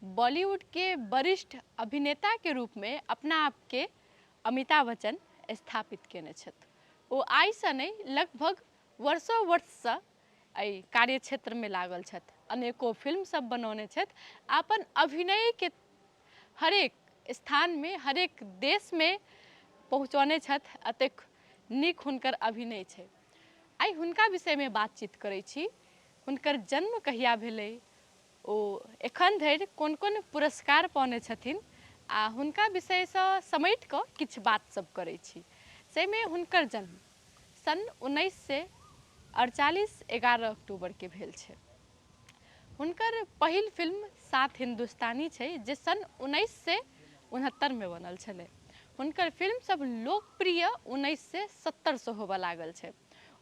बॉलीवुडके वरिष्ठ अभिनेताके रूपमे अपना आपके अमिताभ बच्चन स्थापित कयने छथि। ओ आइसँ नहि, लगभग वर्षो वर्षसँ एहि कार्य क्षेत्रमे लागल छथि। अनेको फिल्म सब बनौने छथि आ अपन अभिनयके हरेक स्थानमे, हरेक देशमे पहुँचौने छथि। एतेक नीक हुनकर अभिनय छै। आइ हुनका विषयमे बातचीत करै छी। हुनकर जन्म कहिया भेलै, ओ एखन धरि कोन कोन पुरस्कार पौने छथिन आ हुनका विषयसँ समेटि कऽ किछु बात सब करै छी। जाहिमे हुनकर जन्म सन् 1948 11 अक्टूबरके भेल छै। हुनकर पहिल फिल्म सात हिन्दुस्तानी छै, जे सन् 1969मे बनल छलै। हुनकर फिल्म सब लोकप्रिय 1970सँ होबऽ लागल छै।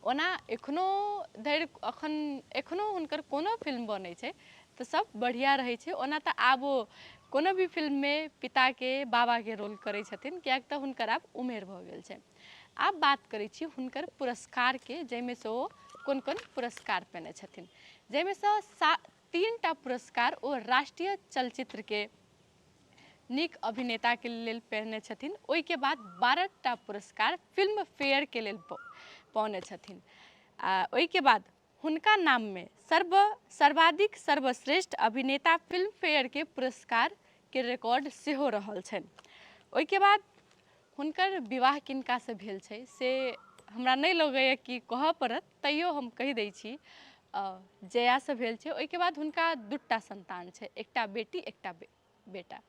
ओना एखनो धरि अखन एखनो हुनकर कोनो फिल्म बनै छै तऽ सब बढ़िआँ रहै छै। ओना तऽ आब ओ कोनो भी फिल्ममे पिताके, बाबाके रोल करै छथिन, किएक तऽ हुनकर आब उमेर भऽ गेल छनि। आब बात करै छी हुनकर पुरस्कारके, जाहिमे सँ ओ कोन कोन पुरस्कार पेने छथिन, जाहिमे सँ 3टा पुरस्कार ओ राष्ट्रीय चलचित्रके नीक अभिनेताके लेल पेने छथिन। ओहिके बाद 12टा पुरस्कार फिल्म फेयरके लेल पौने छथिन आ ओहिके बाद हुनका नाममे सर्वाधिक सर्वश्रेष्ठ अभिनेता फिल्म फेयरके पुरस्कारके रिकॉर्ड सेहो रहल छनि। ओहिके बाद हुनकर विवाह किनकासँ भेल छै से हमरा नहि लगैए कि कहऽ पड़त, तैयो हम कहि दै छी, जयासँ भेल छै। ओहिके बाद हुनका 2टा सन्तान छै, एकटा बेटी, एकटा बेटा।